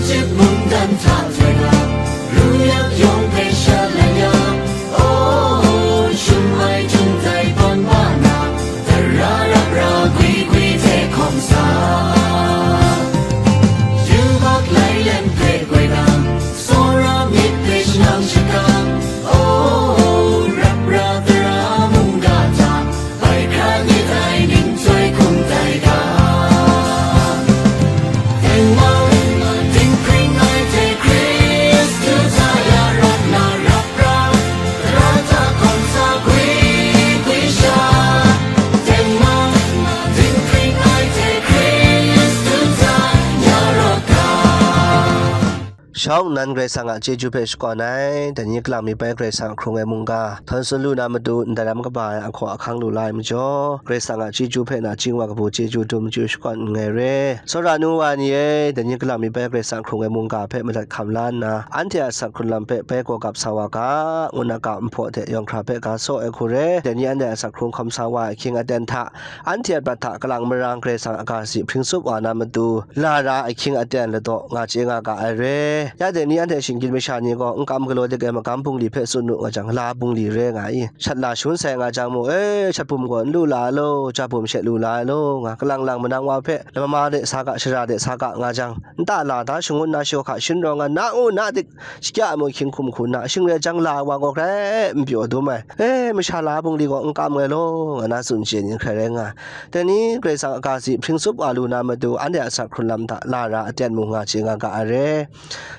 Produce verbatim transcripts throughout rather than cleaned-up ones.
Cip mungdan hta htoi na, ru yak yawng hpe shalai ya, oh, shum ai htum tai ban ba na, tara rap ra gwi gwi hte hkawm sa. Yubak lai lem hpe goi na, tsawra myit hpe shanang shakang, oh, rap ra tara mungga hta, bai hkra myit ai ning chyoi hkum tai ga. Tengman, dinghpring ai hte Hkristu hta ya rawt na rap ra, tara hta hkawm sa gwi gwi sha. Tengman, dinghpring ai hte Hkristu hta ya rawt ga. Shawng nnan Karai Kasang a chyeju hpe shakawn ai, dai ni kalang mi bai Karai Kasang a hkrung ai mungga, htawn tsun lu na matu, ndai ram kaba ai ahkaw ahkang lu la ai majaw, Karai Kasang a chyeju hpe nachying wa kabu chyeju dum chyu shakawn n-gai re. Tsawra nu wa ni e, dai ni kalang mi bai Karai Kasang a hkrung ai mungga hpe madat hkam la nna, anhte a asak hkrun lam hpe bai gaw gap sa wa ga, ngu na ga nhpaw hte yawng hkra hpe ga saw ai hku re, dai ni anhte a asak hkrung hkawm sa wa ai ahkying aten hta, anhte a prat hta kalang marang Karai Kasang a ga si hpring tsup wa na matu, lara ahkying aten ladaw nga chye nga ga ai re. Ya dai ni anhte shinggyim masha ni gaw n kam galaw dik ai magam bungli hpe tsun nu nga jang, la bungli re nga i, shat la shangun sai nga jang mu, e, shat bum gaw n lu la ai law, ja bum she lu la ai law, nga kalang lang manang wa hpe, lama de sa ga, shara de sa ga nga jang, nta la da shangun na shaw hka shin rawng nga, na ngu na dik, shakya ai mu hkying hkum hku nna, shing rai jang la ai wa gaw grai n pyaw dum ai. E, masha la bungli gaw n kam ai law, nga na tsun chye ni hkrai rai nga. Dai ni Karai Kasang a ga si hpring tsup wa lu na matu, anhte a asak hkrun lam hta lara aten mu nga chye nga ga ai re.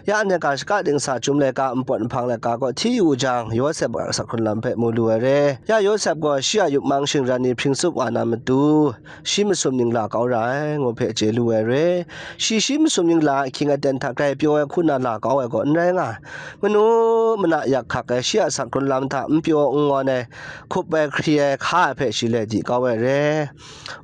Ya anhte ga shaka dingsa chyum laika, npawt nhpang laika gaw hti yu jang, Yawsep a asak hkrun lam hpe mu lu ai re. Ya Yawsep gaw shi a yup mang shingran ni hpring tsup wa na matu, shi masum ning la kau ra ai, ngu hpe chye lu ai re. Shi shi masum ning la ahkying aten hta grai pyaw ai hku na la kau ai gaw n rai nga. Manu mana yak hkak ai, shi a asak hkrun lam hta n pyaw n ngawn ai, hkup ai, hkri ai, hka ai hpe shi lai di kau ai re.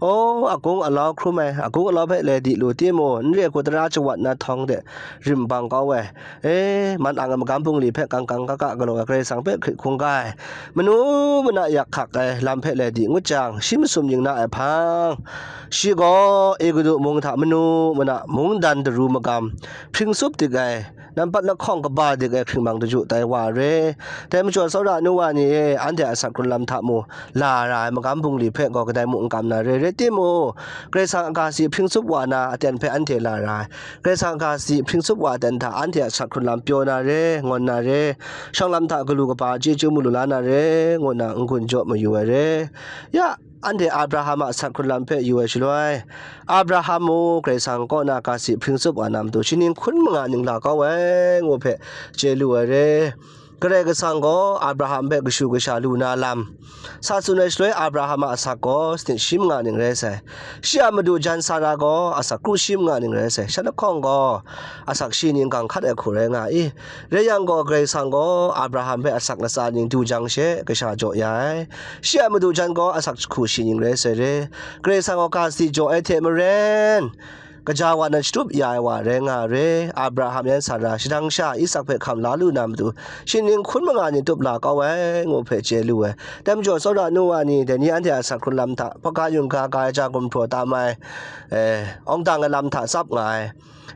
O, agung alau hkrum ai, agung alau hpe lai di lu timung, n re ai hku tara chawat na htawng de rim bang kau ai, e, man ang ai magam bungli hpe kang kang ga ga galaw ai Karai Kasang hpe hkrit hkungga ai, manu mana yak hkak ai lam hpe lai di ngut jang, shi masum ning na ai hpang, shi gaw Egutu mung hta manu mana mungdan daru magam hpring tsup dik ai, nampat lahkawng kaba dik ai hkringmang daju tai wa re. Dai majaw, tsawra nu wa ni e, anhte a asak hkrun lam hta mu, la ra ai magam bungli hpe gaw kadai mung n kam na re, rai timung, Karai Kasang a ga si hpring tsup wa na aten hpe anhte la ra ai, Karai Kasang a ga si hpring tsup wa aten hta anhte a asak hkrun lam pyaw na re, ngawn na re, shawng lam hta galu kaba chyeju mu lu la na re, ngu nna n-gun jaw mayu ai re. Ya, anhte Abraham a asak hkrun lam hpe yu ai shaloi, Abraham mung Karai Kasang kaw na ga si hpring tsup wa na matu, shi ning hkun manga ning la kau ai, ngu hpe chye lu ai re. Karai Kasang gaw Abraham hpe kashu kasha lu na lam sa tsun ai shaloi, Abraham a asak gaw sanit shi manga ning rai sai. Shi a madu jan Sara gaw asak kru shi manga ning rai sai. Shat lahkawng gaw asak shi ning gang hkat ai hku rai nga i. Rai yang gaw, Karai Kasang gaw Abraham hpe asak latsa ning du jang she kasha jaw ya ai. Shi a madu jan gaw asak jahku shi ning rai sai re. Karai Kasang gaw ga si jaw ai hte maren, kaja wa nan shatup ya ai wa rai nga re. Abraham yan Sara shadang sha Isak hpe hkam la lu na matu, shi ning hkun manga ning tup la kau ai, ngu hpe chye lu ai. Dai majaw, tsawra nu wa ni, dai ni anhte a asak hkrun lam hta, hpaga yungga ga ai ja gumhpraw tam ai, e, awng dang ai lam hta tsap nga ai,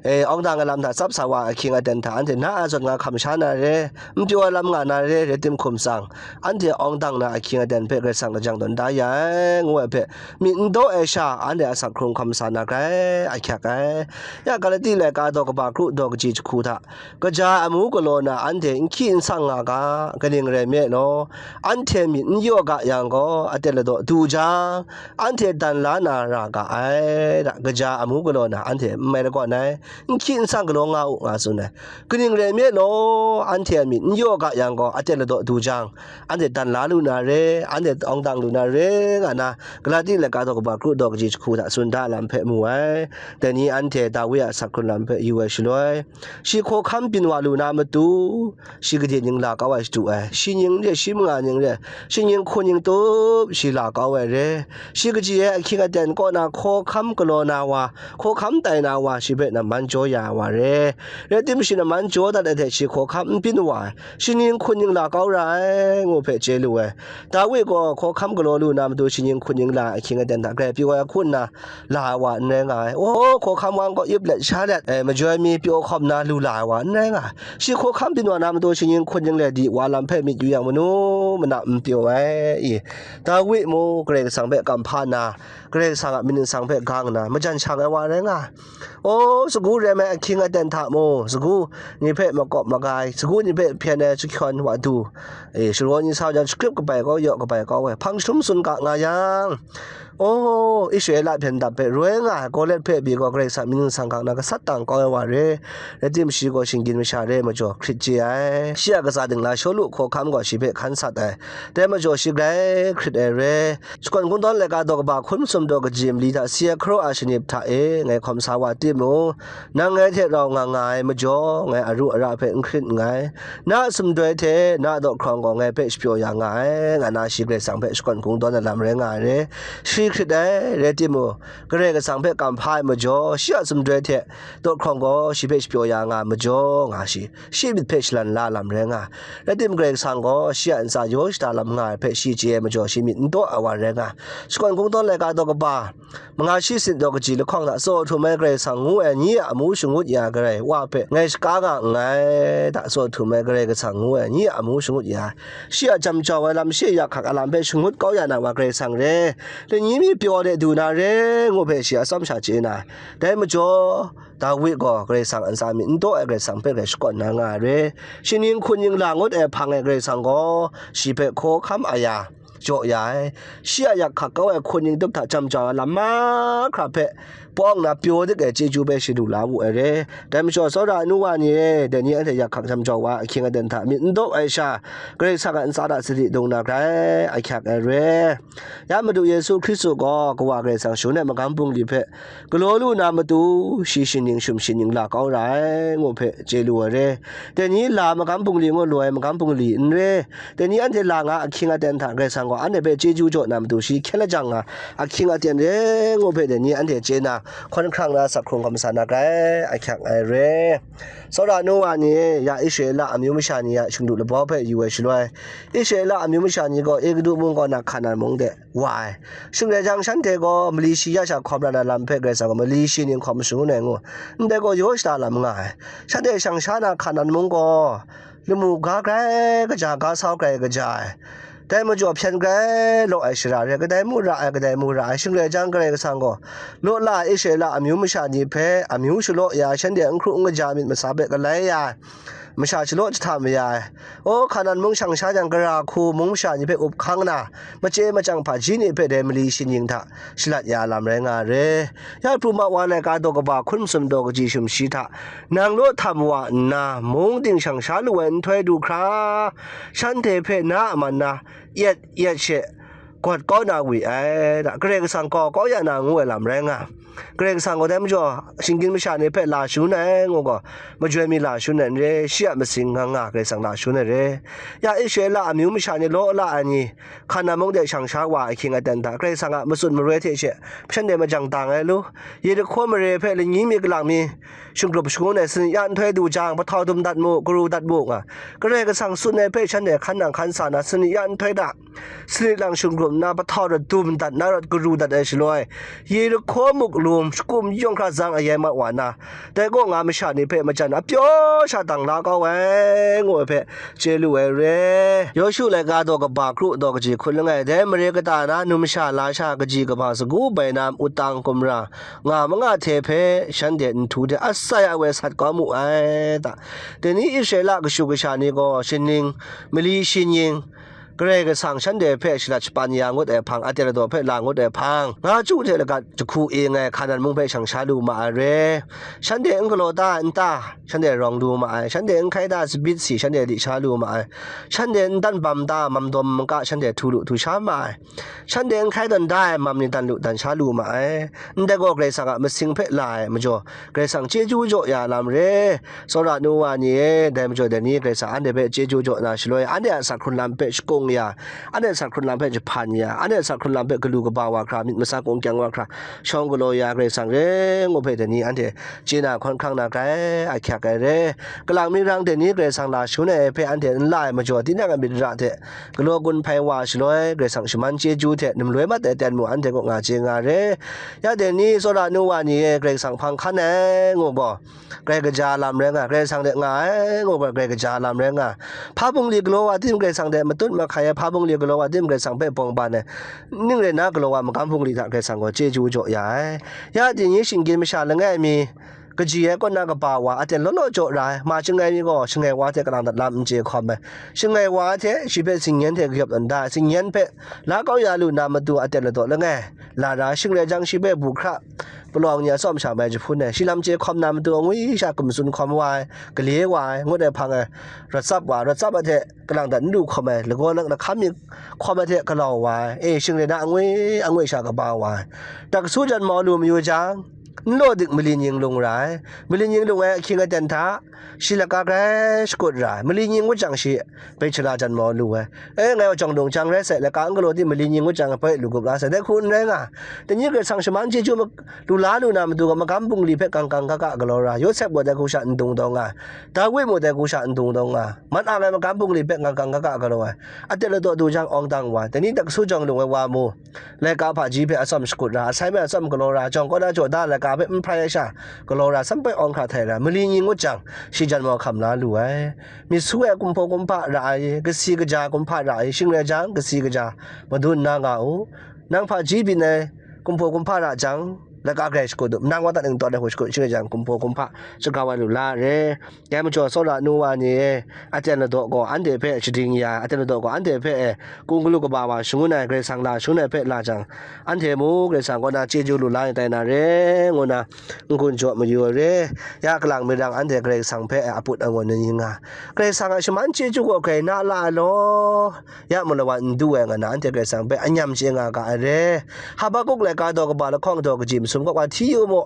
e, awng dang ai lam hta tsap sa wa ahkying aten hta, anhte na a zawn nga hkam sha na re, n pyaw ai lam nga na re, rai tim hkum tsang, anhte awng dang na ahkying aten hpe Karai Kasang lajang tawn da ya ai, ngu ai hpe, myit n daw ai sha, anhte a asak hkrung hkawm sa na grai ahkyak ai. Ya Galati laika daw kaba kru daw kaji jahku hta, kaja amu galaw na anhte n hkyi n sang nga ga, kaning rai nme law, anhte myit n yaw ga yang gaw, aten ladaw du jang, anhte dan la na ra ga ai, da, kaja amu galaw na anhte n mai lagawn ai, n hkyi n sang galaw nga u, nga tsun ai. Kaning rai nme law, anhte a myit n yaw ga yang gaw, aten ladaw du jang, anhte dan la lu na re, anhte awng dang lu na re, nga na, Galati laika daw kaba kru daw kaji jahku hta tsun da lam hpe mu ai. Dai ni anhte Dawi a asak hkrun lam hpe yu ai shaloi, shi hkawhkam byin wa lu na matu, shi gade ning la kau ai shadu ai, shi ning re, shi manga ning re, shi ning hku ning tup shi la kau ai re, shi kaji ai ahkying aten kaw na hkawhkam galaw na wa, hkawhkam tai na wa, shi hpe na man jaw ya ai wa re. Rai timung, shi nan man jaw dat ai hte shi hkawhkam n byin wa ai, shi ning hkun ning la kau ra ai, ngu hpe chye lu ai. Dawi gaw hkawhkam galaw lu na matu shi ning hkun ning la ai ahkying aten hta grai pyi wa ai hku nna la ai wa n rai nga ai. Aw, hkawhkam wang gaw ip let sha let, e, majoi mi pyaw hkawm na lu la ai wa n rai nga ai. Shi hkawhkam byin wa na matu shi ning hkun ning le di wa lam hpe myit yu yang, manu mana n pyaw ai. I, Dawi mung Karai Kasang hpe kam hpa nna, Karai Kasang a myit nsang hpe gang nna, majan shang ai wa rai nga ai. Aw, sagu rem ai ahkying aten hta mung, sagu ni hpe makawp magai, sagu ni hpe hpyen ai chyahkyawn wa du, e, sharaw ni sa jang, shakrip kabai kau, yaw kabai kau ai, hpang jahtum tsun ga nga yang, aw, Israela hpyen dap hpe roi nga ai Goliat hpe pyi gaw, Karai Kasang myit nsang gang na gasat dang kau ai wa re. Rai timung, shi gaw shinggyim masha re ai majaw hkrit chye ai. Shi a katsa dingla Shawlu hkawhkam gaw shi hpe hkan sat ai. Dai majaw shi grai hkrit ai re. Shakawn Kungdawn laika daw kaba hkun masum daw kaji mali hta si ai hkaraw a shanip hta e ngai hkawm sa wa timung, nang ngai hte rau nga nga ai majaw, ngai aru ara hpe n hkrit nngai. Na a sumdoi hte na a daw hkrawng gaw ngai hpe shapyaw ya nga ai, nga na shi Karai Kasang hpe shakawn kungdawn ai lam rai nga ai re. Shi hkrit ai, rai timung, Karai Kasang hpe kam hpa ai majaw, shi a sumdoi hte daw hkrawng gaw shi hpe shapyaw ya nga ai majaw, nga shi, shi myit hpe shalan la lam rai nga ai. Rai timung, Karai Kasang gaw shi a ntsa yaw shada lam nga ai hpe shi chye ai majaw, shi myit n daw ai wa rai nga ai. Shakawn Kungdawn laika daw kaba manga shi sanit daw kaji lahkawng hta tsaw htum ai Karai Kasang ngu ai ni a amu shangut ya ai Karai Wa hpe ngai shaka nga nngai, hta tsaw htum ai Karai Kasang ngu ai ni a amu shangut ya ai, shi a jam jau ai lam, shi a yak hkak ai lam hpe shangut kau ya na wa Karai Kasang re, lani mi pyaw de du na re, ngu hpe shi a tsawm sha chye na ai. Dai majaw, Dawi gaw Karai Kasang a ntsa myit n daw ai Karai Kasang hpe grai shakawn na nga ai re. Shi ning hkun ning la ngut ai hpang e Karai Kasang gaw shi hpe hkawhkam aya jaw ya ai. Shi a yak hkak kau ai hkun ning tup hta jam jau ai lam mahkra hpe pawng na pyaw dik ai chyeju hpe shi lu la wu ai re. Dai majaw, tsawra ai nu wa ni e, dai ni anhte yak hkak jam jau wa ahkying aten hta myit n daw ai sha, Karai Kasang a ntsa hta sadi dung na grai ahkyak ai re. Ya Madu Yesu Hkristu gaw Kawa Karai Kasang shangun ai magam bungli hpe galaw lu na matu, shi shi ning shum shi ning la kau ra ai, ngu hpe chye lu ai re. Dai ni la magam bungli ngu lu ai magam bungli n re. Dai ni anhte la nga ahkying aten hta Karai Kasang gaw anhte hpe chyeju jaw na matu, shi hkyen lajang nga ahkying aten re, ngu hpe dai ni anhte chye na, hkawn hkrang na, sak hkrung hkawm sa na grai ahkyak ai re. Tsawra nu wa ni e, ya Israela amyu masha ni a shingdu labau hpe yu ai shaloi, Israela amyu masha ni gaw Egutu mung kaw na Hkanan mung de wa ai. Shing rai jang, shanhte gaw mali shi ya sha hkawm ra na lam hpe Karai Kasang gaw mali shi ning hkawm shangun ai ngu, ndai gaw yaw shada lam nga ai. Shanhte shang sha na Hkanan mung gaw lamu ga grai kaja, ga sau grai kaja ai. Dai majaw hpyen grai law ai shara re, kadai mung ra ai, kadai mung ra ai. Shing rai jang, Karai Kasang gaw law la ai Israela amyu masha ni hpe amyu shalaw ya ai, shanhte n hkru n kaja myit masa hpe galai ya ai, masha shalaw jahta maya ai. O, Hkanan mung shang sha jang, gara hku mung masha ni hpe up hkang na, machye machyang hpaji ni hpe dai mali shi ning hta shalat ya lam rai nga ai re. Ya Pru ma wa laika daw kaba hkun masum daw kaji shum shi hta, nang law htam wa nna, mung ting shang sha lu ai nhtoi du hkra, shanhte hpe na a man na yet yet she gawt kau na wi ai, da, Karai Kasang kau kau ya na ngu ai lam rai nga. Karai Kasang gaw dai majaw, shinggyim masha ni hpe la shangun ai ngu gaw, majoi mi la shangun ai n re, shi a masing nga nga Karai Kasang la shangun ai re. Ya Israela amyu masha ni law la ai ni, Hkanan mung de shang sha wa ahkying aten hta, Karai Kasang a matsun maroi hte she shanhte majang dang ai lu, Yerihko mare hpe lani mi kalang mi shingrup shangun ai, sanit ya nhtoi du jang, pahtau dum dat mu, karu dat mu, nga, Karai Kasang tsun ai hpe shanhte hkan nang hkan sa na, sanit ya nhtoi hta sanit lang shingrup nna, pahtau rawt dum dat na, rawt karu dat ai shaloi, Yerihko muk lum shakum yawng hkra zang ayai mat wa na, dai kaw nga masha ni hpe majan apyaw sha dang la kau ai, ngu ai hpe chye lu ai re. Yawshu laika daw kaba kru daw kaji hkun langai, dai mare kata na numsha lasha kaji kaba sagu bainam, utang kumra nga manga hte hpe shanhte nhtu hte asai awe sat kau mu ai, ta. Dai ni Israela kashu kasha ni gaw shining, mali shining, Karai Kasang shanhte hpe shalat shapan ya ngut ai hpang, aten ladaw hpe la ngut ai hpang, nga chyu hte lagat jahku e ngai Hkanan mung hpe shang sha lu ma ai re. Shanhte n galaw ta ai nta, shanhte rawng lu ma ai. Shanhte n hkai ta ai tsabit si, shanhte di sha lu ma ai. Shanhte n dan bam ta ai mamdawm maka, shanhte htu lu htu sha ma ai. Shanhte n hkai tawn da ai mam ni dan lu dan sha lu ma ai. Ndai gaw Karai Kasang a masing hpe la ai majaw, Karai Kasang chyeju jaw ya lam re. Tsawra nu wa ni e, dai majaw dai ni Karai Kasang anhte hpe chyeju jaw na shaloi, anhte a sak hkrun lam hpe shakung ya, anhte asak hkrun lam hpe jahpan ya, anhte asak hkrun lam hpe galu kaba wa hkra, myit masak kungkyang wa hkra, shawng galaw ya, Karai Kasang re ngu hpe dai ni anhte chye na hkawn hkrang na grai ahkyak ai re. Kalang mi rang dai ni Karai Kasang la shangun ai hpe anhte n la ai majaw, tinang a myit ra hte galaw gun hpai wa shaloi, Karai Kasang shaman chyeju hte numloi mat ai aten mung anhte kaw nga chye nga re. Ya dai ni, tsawra nu wa ni e, Karai Kasang hpang hkan ai ngu gaw, grai kaja lam rai nga, Karai Kasang de nga ai ngu gaw, grai kaja lam rai nga. Hpa bungli galaw wa tim Karai Kasang de matut mahkai ai, hpa bungli galaw wa tim Karai Kasang hpe bawng ban ai, ning rai nna galaw wa magam bungli hta Karai Kasang gaw chyeju jaw ya ai. Ya dai ni, shinggyim masha langai mi, kaji ai kaw na kaba wa, aten law law jaw ra ai, ma shangai mi gaw, shangai wa hte kalang dat lam n chye hkawm ai, shangai wa hte shi hpe singyen hte kayawp tawn da ai, singyen hpe la kau ya lu na matu aten ladaw langai la ra, shing rai jang, shi hpe bu hkra palawng ni atsawm sha mai jahpun ai, shi lam chye hkawm na matu angwi sha gumtsun hkawm wa ai, gale wa ai, ngut ai hpang ai, rawt tsap wa, rawt tsap ai hte kalang dat n lu hkawm ai, lagaw na hkam mi hkawm ai hte galau wa ai, e, shing rai na angwi angwi sha kaba wa ai, taksu janmau lu mayu jang, n law dik mali nying lung ra ai, mali nying lung ai ahkying aten hta, shi laka grai shakut ra ai, mali nying ngut jang shi bai shala janmau lu ai. E, ngai wa jawng dung jang rai sai, laka n galaw di mali nying ngut jang bai lu gup la sai, dai hku n rai nga. Dai ni Karai Kasang shaman chyeju ma-, lu la lu na matu gaw, magam bungli hpe kang kang ga ga galaw ra, Yawsep gaw dai hku sha n dung dawng nga, Dawi mung dai hku sha n dung dawng nga, man ang ai magam bungli hpe kang kang ga ga galaw ai, aten ladaw du jang awng dang wa, dai ni taksu jawng lung ai wa mu, laika hpaji hpe atsawm shakut ra, asai hpe atsawm galaw ra, jawng kaw na jaw da ai laika hpe n hprai ai sha galaw ra, sampoi awng hkra htai ra, mali nying ngut jang, shi janmau hkam la lu ai. Myit su ai kumhpaw kumhpa ra ai, kasi kaja kumhpa ra ai, shing rai jang, kasi kaja madun nna nga u. Nang hpaji byin ai kumhpaw kumhpa ra jang, laika grai shakut u, nang wa dat ning tawn ai hku shakut, shing rai jang, kumhpaw kumhpa shakau ai lu la re. Dai majaw, tsawra nu wa ni e, aten ladaw gaw anhte hpe shading ya ai, aten ladaw gaw anhte hpe e, kung galu kaba wa shangun ai, Karai Kasang la shangun ai hpe la jang, anhte mung Karai Kasang kaw na chyeju lu la ai tai na re, ngu na n-gun jaw mayu ai re. Ya kalang mi rang anhte Karai Kasang hpe e, aput angun n yin nga. Karai Kasang a shaman chyeju gaw grai na la ai law, ya mung lawan n du ai nga na, anhte Karai Kasang hpe anyam chye nga ga ai re. Habakuk laika daw kaba lahkawng daw kaji masum kaw wa hti yu mu.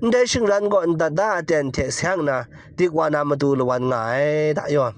Ndai shingran gaw ndat da aten hte seng nna dik wa na matu lawan nga ai, da yaw.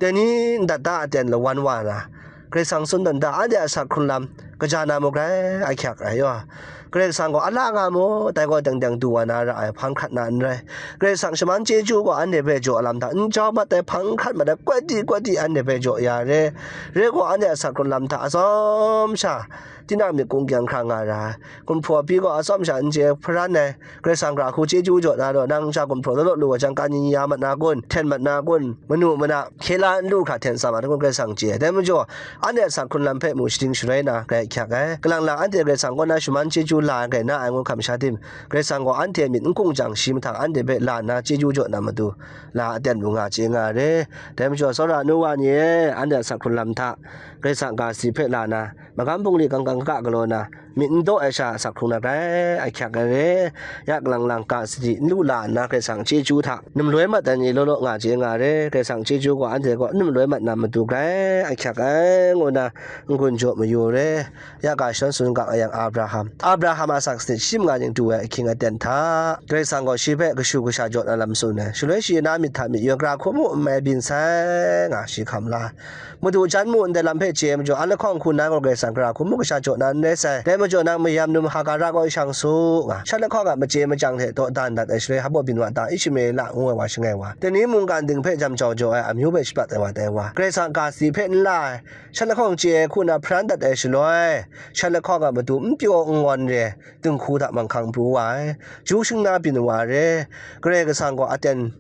Dai ni ndat da aten lawan wa na, Karai Kasang tsun dan da, anhte a asak hkrun lam kaja na mung grai ahkyak ai yaw. Karai Kasang gaw a la nga mu, dai gaw teng teng du wa na ra ai, hpang hkrat na n rai. Karai Kasang shaman chyeju gaw anhte hpe jaw lam hta n jau mat ai, hpang hkrat mat ai, kwat di kwat di anhte hpe jaw ya re. Re gaw, anhte a asak hkrun lam hta atsawm sha, tinang myit kungkyang hkra nga ra ai, kumhpaw pyi gaw atsawm sha n chye hparan ai, Karai Kasang hkra hku chyeju jaw na law, nang sha gumhpraw law law lu ai jang, kan yin ya mat na kun, hten mat na kun, manu mana hkye la n lu hkra hten sa mat na kun, Karai Kasang chye ai. Dai majaw, anhte a asak hkrun lam hpe mung shading shaloi na, grai ahkyak ai. Kalang lang anhte Karai Kasang kaw na shaman chyeju la ai grai na ai ngu hkam sha tim, Karai Kasang gaw anhte myit n hkung jang, shi mahtang anhte hpe la nna chyeju jaw na matu, la aten lu nga chye nga ai re. Dai majaw, tsawra nu wa ni e, anhte a asak hkrun lam hta, Karai Kasang ga si hpe la na, magam bungli kang kang ga ga galaw na, myit n daw ai sha asak hkrung na grai ahkyak ai re. Ya kalang lang ga sadi n lu la nna, Karai Kasang chyeju hta numloi mat ai ni law law nga chye nga ai re. Karai Kasang chyeju gaw anhte kaw numloi mat na matu grai ahkyak ai, ngu na n-gun jaw mayu ai re. Ya ga shadawn tsun ga nga yang Abraham, Abraham a asak sanit shi manga ning du ai ahkying aten hta, Karai Kasang gaw shi hpe kashu kasha jaw na lam tsun ai. Shaloi shi na myit hta myit yaw, gara hku mu n mai byin sai nga shi hkam la ai. Madu jan mu ndai lam hpe chye ai majaw, a lahkawng hku na gaw Karai Kasang gara hku mu kasha jaw na n rai sai. Dai majaw, nang mayam num Hagara kaw shang su, nga. Shan lahkawng a machye machyang hte dawdan dat ai shaloi, hpaw byin wa ta, Ishmaela ngu ai wa shangai wa, dai ni mungkan ding hpe jam jau jaw ai, amyu hpe shapat ai wa tai wa, Karai Kasang ga si hpe n la ai, shan lahkawng chye ai hku na hparan dat ai shaloi, shan lahkawng a matu n pyaw n ngawn re, dinghku hta manghkang pru wa ai, ju shingna byin wa ai re, Karai Kasang gaw aten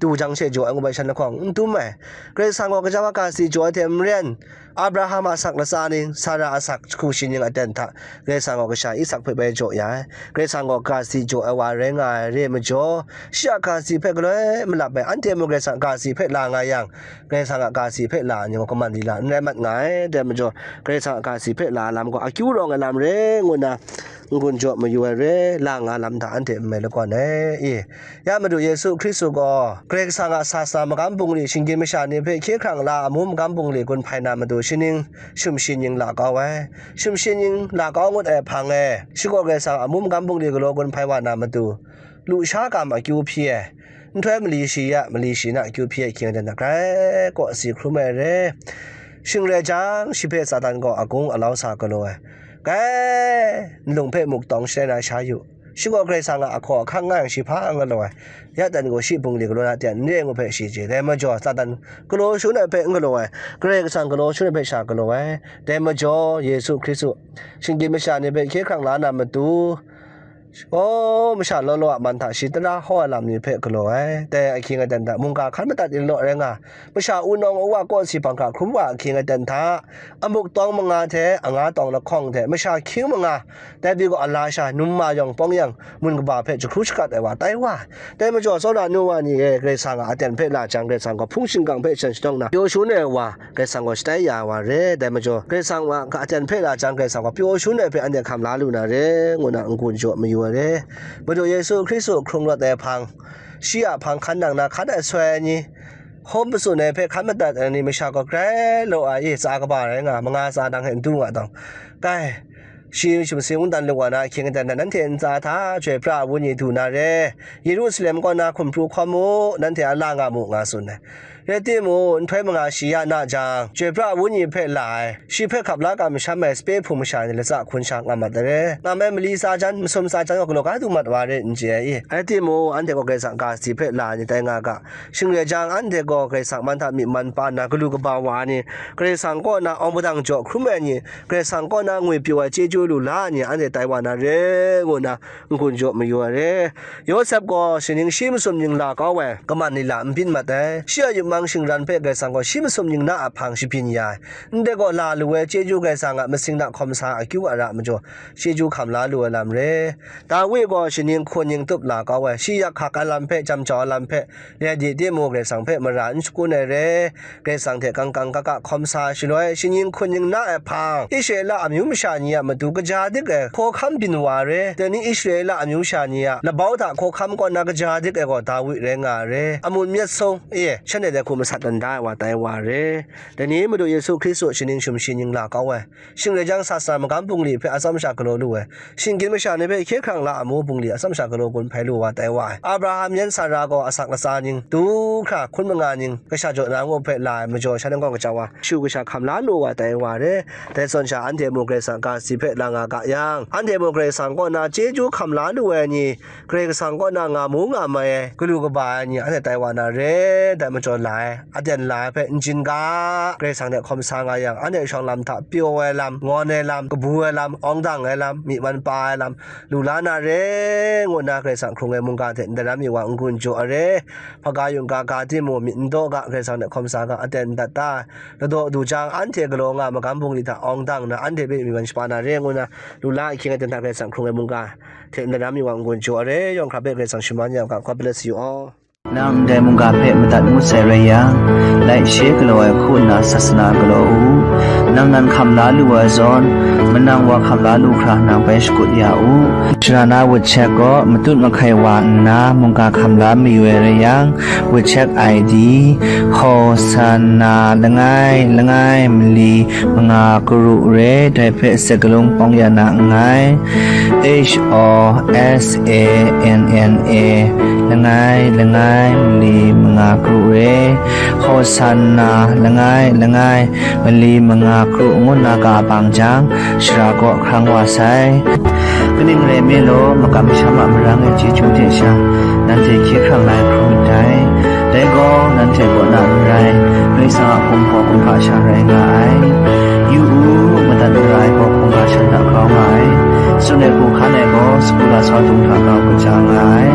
du jang she jaw ai ngu bai shan lahkawng n dum ai. Karai Kasang gaw gaja wa ga si jaw ai hte maren, Abraham a asak latsa ning, Sara a asak jahku shi ning aten hta, Karai Kasang gaw kasha Isak hpe bai jaw ya ai. Karai Kasang gaw ga si jaw ai wa rai nga ai re majaw, shi a ga si hpe galoi malap ai, anhte mung Karai Kasang ga si hpe la nga yang, Karai Kasang a ga si hpe la ai ni gaw kaman lila n rai mat nga ai. Dai majaw, Karai Kasang a ga si hpe la ai lam gaw akyu rawng ai lam re ngu na, n-gun jaw mayu ai re, la nga lam hta anhte n mai lakawn ai i? Ya Madu Yesu Hkristu gaw Karai Kasang a sa sa magam bungli shinggyim masha ni hpe hkye hkrang la amu magam bungli gun hpai na matu, shi ning shum shi ning la kau ai. Shum shi ning la kau ngut ai hpang e, shi gaw Karai Kasang a amu magam bungli galaw gun hpai wa na matu, lusha gam akyu hpyi ai, nhtoi mali shi ya, mali shi na akyu hpyi ai hkying aten hta grai kaw si hkrum ai re. Shing rai jang, shi hpe Satan gaw agung alau sa galaw ai. Kai, nlung hpe muk tawng shalai na sha yu. Shi gaw Karai Kasang a ahkaw ahkang nga yang shi hpa n galaw ai. Ya dan gaw shi bungli galaw na hte n re ngu hpe shi chye. Dai majaw, Satan galaw shangun ai hpe n galaw ai. Karai Kasang galaw shangun ai hpe sha galaw ai. Dai majaw, Yesu Hkristu shinggyim masha ni hpe hkye hkrang la na matu, oh, masha law law a man hta shi tara hkaw ai lam ni hpe galaw ai. Dai ahkying aten hta mungga hkan madat yin law rai nga, masha wunawng awa kawsi hpang hkra hkrum wa ahkying aten hta, amuk tawng manga hte anga tawng lahkawng hte masha hkying manga, dai pyi gaw a lasha num ma yawng pawng yang, mun kaba hpe jahkru shakat ai wa tai wa ai. Dai majaw, tsawra nu wa ni e, Karai Kasang a aten hpe la jang, Karai Kasang gaw hpung shingkang hpe shan shadawng na, pyaw shangun ai wa, Karai Kasang gaw shatai ya wa re. Dai majaw, Karai Kasang a aten hpe la jang, Karai Kasang gaw pyaw shangun ai hpe anhte hkam la lu na re, ngu na n-gun jaw mayu ai re. Madu Yesu Hkristu hkrung rawt ai hpang, shi a hpang hkan nang na hkan ai soi ai ni, hkawm matsun ai hpe hkan madat ai ni, masha gaw grai law ai, tsa kaba rai nga, manga tsa nang hte n du nga tawng, kai, shi masing mungdan lung wa na ahkying aten hta, nanhte ntsa hta chyoi pra ai wenyi du na re. Yerusalem kaw na hkum pru hkawm mu, nanhte a la nga mu, nga tsun ai. Rai timung, nhtoi manga shi ya na jang, chyoi pra ai wenyi hpe la ai, shi hpe hkap la kamsham ai sape hpung masha ni latsa hkun sha nga mat ai re. Ngam ai mali tsa jan, masum tsa jan gaw galaw ga du mat wa re n chye ai i? Rai timung, anhte gaw Karai Kasang ga sadi hpe la ai ni tai nga ga. Shing rai jang, anhte gaw Karai Kasang man hta myi man pa nna galu kaba wa ai ni, Karai Kasang kaw na awng padang jaw hkrum ai ni, Karai Kasang kaw na ngwipyaw ai chyeju lu la ai ni, anhte tai wa na re, ngu nna n-gun jaw mayu ai re. Yawsep gaw shaning shi masum ning la kau ai, kaman ni la n byin mat ai. Shi a yupmang shingran hpe Karai Kasang gaw shi masum ning na a hpang shabyin ya ai. Ndai gaw la lu ai chyeju Karai Kasang a masing na hkawm sa akyu ara majaw, chyeju hkam la lu ai lam re. Dawi gaw shaning hkun ning tup la kau ai, shi yak hkak ai lam hpe, jam jau ai lam hpe, rai di timung, Karai Kasang hpe mara n shakun ai re. Karai Kasang hte kangkang kaka hkawm sa shaloi, shaning hkun ning na ai hpang, Israela amyu masha ni a matu kaja dik ai hkawhkam byin wa re. Dai ni Israela amyu masha ni a labau hta hkawhkam kaw na kaja dik ai gaw Dawi rai nga ai re. Amun myit sung e, shanhte dai hku masat dan da ai wa tai wa re. Dai ni Madu Yesu Hkristu shaning sumshi ning la kau ai. Shing rai jang, sasana magam bungli hpe atsawm sha galaw lu ai. Shinggyim masha ni hpe hkye hkrang la amu bungli atsawm sha galaw gun hpai lu wa tai wa ai. Abraham yan Sara gaw asak latsa ning, du hkra hkun manga ning, kasha jaw na ngu hpe la ai majaw, shan ningkawng kaja wa, shu kasha hkam la lu wa tai wa re. Dai zawn sha, anhte mung Karai Kasang ga sadi hpe la nga ga yang, anhte mung Karai Kasang kaw na chyeju hkam la lu ai ni, Karai Kasang kaw na nga mu nga mai ai, galu kaba ai ni, anhte tai wa na re, dai majaw la ai, aten la ai hpe n jin ga, Karai Kasang hte hkawm sa nga yang, anhte shawng lam hta pyaw ai lam, ngawn ai lam, kabu ai lam, awng dang ai lam, myi man pa ai lam, lu la na re, ngu nna Karai Kasang hkrung ai mungga hte ndaram mi wa n-gun jaw ai re. Hpaga yungga ga timung, myit n daw ga, Karai Kasang hte hkawm sa ga, aten dat da, ladaw du jang, anhte galaw nga magam bungli hta awng dang nna, anhte hpe myi man shapa na re, ngu nna, lu la ahkying aten hta Karai Kasang hkrung ai mungga hte ndaram mi wa n-gun jaw ai re. Yawng hkra hpe Karai Kasang shaman ya u ga. God bless you all. Nang ndai mungga hpe madat ngut sai rai yang, laishe galaw ai hku nna sasana galaw u. Nang nan hkam la lu ai zawn, manang wa hkam la lu hkra nang bai shakut ya u. Shara na WeChat gaw matut mahkai wa nna mungga hkam la mayu ai rai yang, WeChat I D, Hosanna langai langai mali manga karu re, dai hpe sakalung pawng ya na nngai. H O S A N N A langai langai mali manga karu re, Hosanna langai langai mali manga karu ngu nna ga bang jang, shara kaw hkrang wa sai. Kaning rai nme law, makam masham a marang e chyeju hte sha, nanhte hkye hkrang la ai hkrum ndai. Dai gaw, nanhte kaw na n rai, Karai Kasang a hkum gaw kumhpa sha rai nga ai. Yu u, madat mara ai gaw hkungga shan hta grau nga ai. Tsun ai hku hkan ai gaw, sagu lasau dung hta grau kaja nga ai.